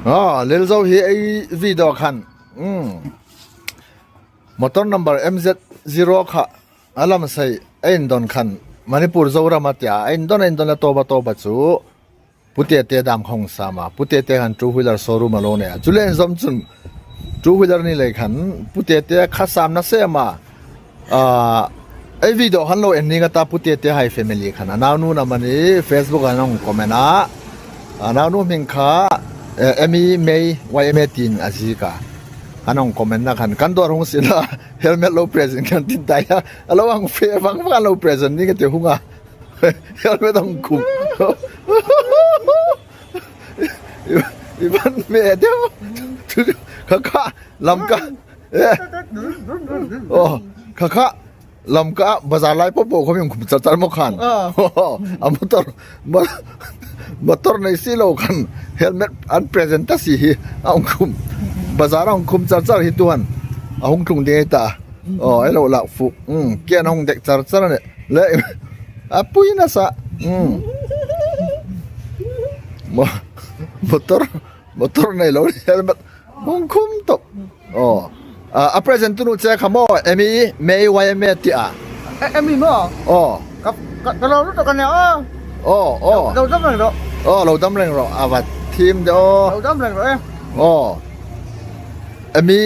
Ah, Lilzo hi ei video khan. Um. Motor number MZ0 kha alam sei ein don khan Manipur Zoram atia ein don ein don la toba toba chu pute te dam khong sama pute te han two wheeler showroom alo ne chulen zom chun two wheeler ni le khan pute te kha sam na se ma ah ei video han lo en ni nga ta pute te hai family khan anaw nu na mani Facebook anong comment a anaw nu ming kha emi mei yma tin azi ka anong comment na khan kan dor hung sila helmet lo present kan tin tai a alo ang fe wang wang lo present ni ka te hunga helmet ang kum iban me deuh kha kha lam ka oh kha kha lam ka bazar lai po po khom khum char char mo khan a motor motor nei si lo khan helmet an present ta si hi a ong khum bazar ang khum char char hi tuan a hung thlung ding ta oh ai lo la fu um kian hong dek char char ne le a pui na sa um motor motor nei lo helmet hung khum top oh a present tu nu che kha mo emi mei yma ti a emi mo oh ka ka lo lu to kan ne o oh oh lo dam reng ro oh lo dam reng ro awa thim de o lo dam reng ro e oh emi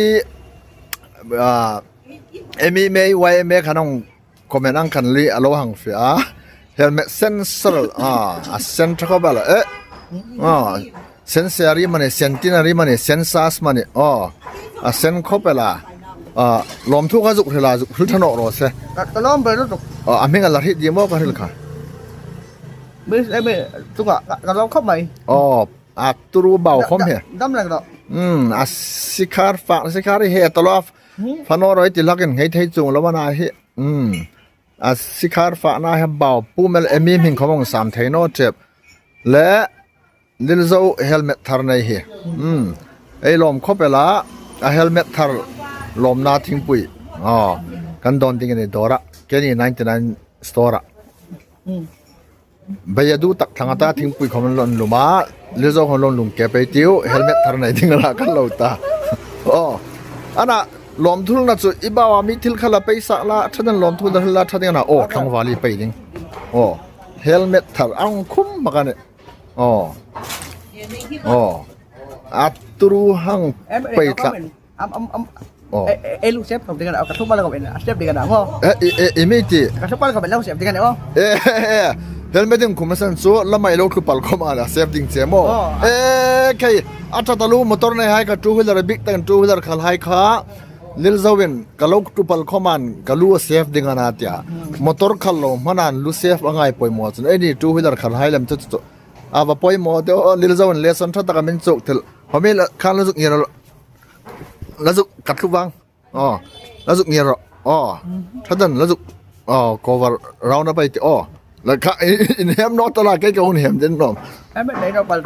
emi mei yma khanong comment ang kan li alo hang fi a helmet sensor a a sen thako bala e a sensori mane centenary mane sensas mane o a sen khopela a lom thu ka zuk hrila zuk hril thano ro se ka lom ber lutuk a hming a la hrit di mo ka hril kha mi emi chunga ka lom khop mai o a turu bau khom he dam reng ro um a sikhar fa sikhar he talof fano roi tilakin ngei thei chung lo mana hi um a sikhar fa na he bau pumel emi hming khomong sam thei no chep le lilzo helmet thar nei hi um ei lom khopela a helmet thar lom na thingpui oh kan don ding ni dora keni 99 store a Bayadu tak thlang ata thingpui khom an lon lum a Lilzo khom lon lung ke pei tiu helmet thar nei ding la kan lo ta oh ana lom thul na chu ibawa mi thil khala paisa la thadan lom thul da la thading na oh thlangwali pei ding oh helmet thar ang khum makane oh oh aturu hang pei tla am am am oh e lu sep không tiền nào cả thúc bao lâu không sep tiền nào không e e e mi ti cả thúc bao lâu không sep tiền nào không e e helmet ding khum san chu lamai lo thu pal khom ala save ding che mo e khai atha talu motor nei hai ka two wheeler big tan two wheeler khal hai kha lil zawin ka lo tu pal khoman ka lu save ding ana tia motor khal lo manan lu save angai poi mo chun any two wheeler khal hai lam chu chu ava poi mo te lil zawin lesson tha taka min chuk thil homi khan la zuk ngir la zuk kat thu wang oh la zuk ngir oh thadan la zuk oh cover round up ai ti oh la kha in hem no ta la ke ka hun hem den nom em đấy đâu bảo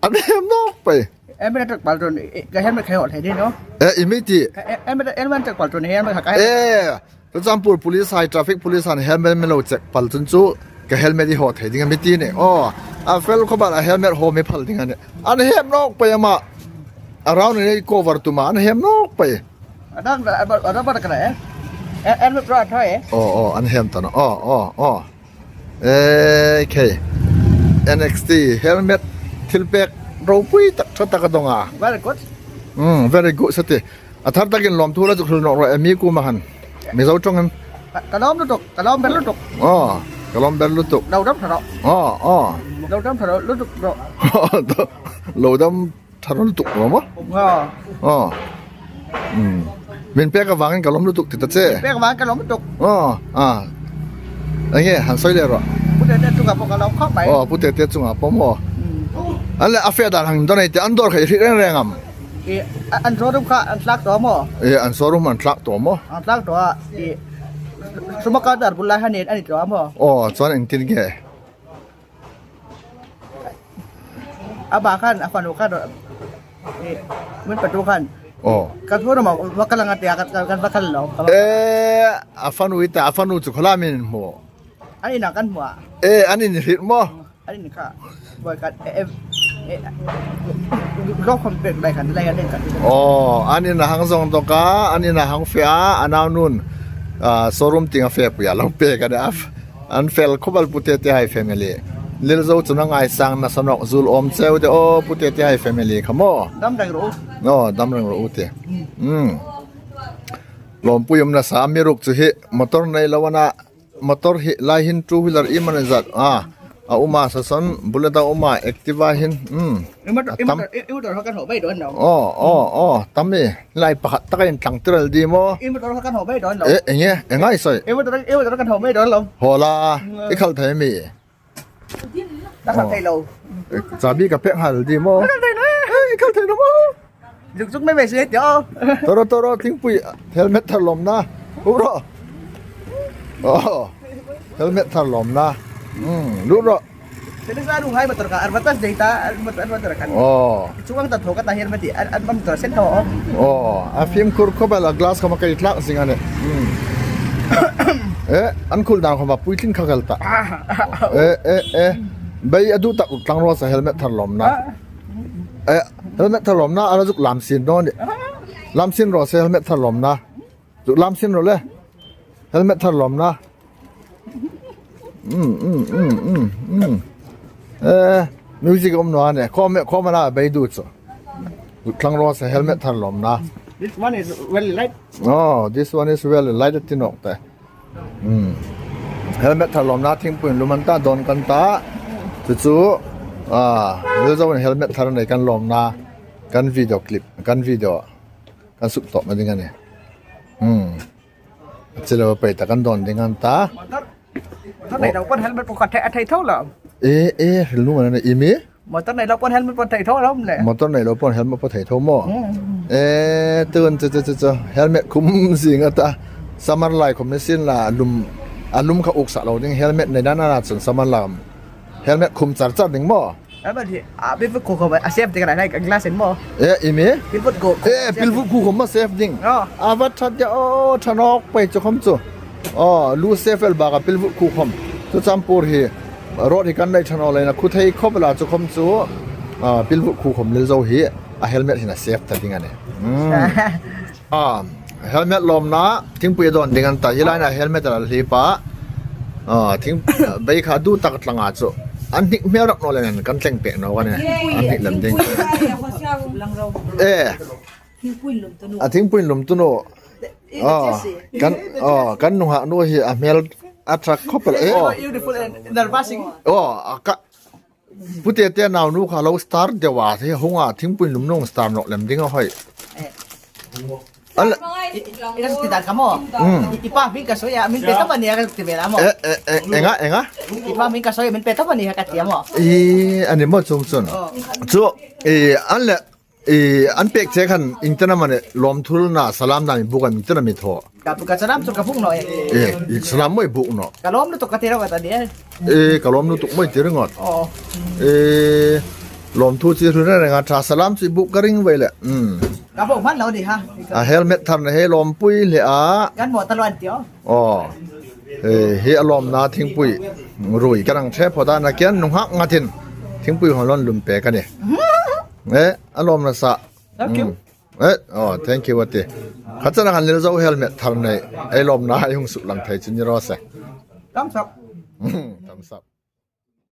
an hem no pe em biết được bảo rồi cái hem khai họ thấy đi nó e imiti em em em được bảo rồi em cái e Jampur police hai traffic police han helmet me lo check pal chun chu ka helmet i ho thei ding mi ti ne oh a fel khobar a helmet ho mi phal ding ane an hem nok pe ma around ne cover tu ma an hem nok pe đang ở đó bắt cái này em em lúc đó thôi oh oh an hem ta no oh oh oh e okay NXT helmet thilpek ropui tak tha tak donga very good very good sati a thar takin lawm thu la chu khul nok ro emi ku ma han mizo tawng em ka lawm lutuk ka lawm ber lutuk aw ka lawm ber lutuk lo dam tha rawh aw aw lo dam tha rawh lutuk rawh lo dam tha rawh lutuk rawh maw aw aw min pek avangin ka lawm lutuk ti ta che min pek avangin ka lawm lutuk aw a enge han sawi leh rawh pu tete chungah pawh ka lawm khawp mai aw pu tete chungah pawh maw an le a feh dan hang dawn a ni tih an dawr kha i hrih reng reng ang. I an showroom kha an tlak tawh maw? E an showroom an tlak tawh maw? An tlak tawh a i sumaka dar bul lai hian ani tawh a maw? Aw chuan engtin nge? A bah khan a fanu khan i min patu khan Aw kan showroom ah va kal ang a tia kan va kal lo. E a fanu i ta a fanu chu khawlai min hmu? An inah kan hmu a. E an inhrilh maw? An in kha vawi khat e e. Glove khom pek lai khan lai len kan. Oh, an in a hang zong toka an in a hang fe a anau nun showroom ting a fe puya lo pe ka da an fel khobal pute te hai family lil zo chuna ngai sang na sanok zul om cheu de o pute te hai family khamo dam reng ro no dam reng ro te lawmpui awm nasa a miruk chu hi motor nei lo ana motor hi lai hin two wheeler em an zat a a awm a sasawn bullet a awm a activa hin umm a tam aw aw aw tam e lai pakhat taka in tlang tir al dim aw eh eng nge eng ngai sawi haw la i khalh thei ami. Chabi ka pek nghal di maw? I kal thei lo maw? Zuk zuk mai mai si tio. Toro toro thingpui helmet thar lawm na. Hu ro. Oh. Helmet thar lawm na. Lu ro. Thế ra đủ hai motor cả advertise data advertise kan. Oh. Chuang ta tho ka ta helmet ti an an motor sen tho. Oh, a phim khur khobel a glass khama kai tlak sing ane. Eh, an khul dan khoma puitling khagal ta. Eh eh eh bei adu tak tlang ro sa helmet thar lom na. Eh, helmet thar lom na ara juk lam sin no ni. Lam sin ro se helmet thar lom na. Juk lam sin ro le. Helmet thar lom na. Um um um um um. Eh, music om no ane. Ko me ko mana bei du chu. Tlang ro sa helmet thar lom na. This one is very light. Oh, this one is very light tinok te. Um helmet thar lawm na thingpui lum an ta dawn kan ta chu chu ah Mizo in helmet thar nei kan lawm na kan video clip kan video kan sup tawh mai ding ani um chilo pei tak an dawn ding an ta Motor nei lo pawn helmet pawh kha a thei tho lo. E e rilru man ani imi Motor nei lo pawn helmet pawh thei tho lo le. Motor nei lo pawn helmet pawh thei tho maw? E tun chu chu chu chu helmet khum zing ata summer lai khum ni sin la lum a lum kha uk sak lo ding helmet nei na na chun summer lam helmet khum char char ding maw? Helmet hi a pil vut khu khom a safe ding lai glass in maw? E imi pil vut khu e pil vut khu khom ma safe ding a va that ya o thanok pai chu khom chu o lu safe el ba ka pil vut khu khom chu champur hi Road hi kan nei than awlai na khu thei khawp la chu khom chu pilvu khu khom lil zo hi a helmet hin a safe ta ding ani. Helmet lawm na thingpui a dawn ding an ta hi lai na helmet a hli pa thing bei kha du tak tlanga chu an hnik hmel rak nawlai nan kan tleng pek no kan an hnik lam ding. E a thingpui lum tu nu kan kan nu ha nu hi a hmel a tha khawp a e aw ka pute te nau nu kha lo star deuh a hei hunga thingpui lum nung star nawh lem ding a hawi enga enga i ani maw chung chun chu i an le I an pek che khan ingtana mane lawmthul na salam na mi buk a mingtana mi thaw. Ka ka salam chu ka buk no e. E i salam moi buk no. Ka lawm lutuk ka ti ringawt a ni e. E ka lawm lutuk moi ti ringawt. Aw. E lawmthu chi hrun reng a tha salam chu i buk ka ring vei le. Um. Ka buk hman lo ni ha. A helmet thar na he lawmpui hle a. Kan mawh ta lo an ti aw. Aw. E hi a lawm na thingpui rui ka rang the phawt a na kian nunghak ngatin thingpui hawn lawn lum pek a ni. Eh, a lawm nasa. Thank you. Eh, oh, thank you ati. Kha chana kan lil zo helmet thar nei ei lawm na ai hung su lang thei chu ni ro se. Thumbs up. Thumbs up.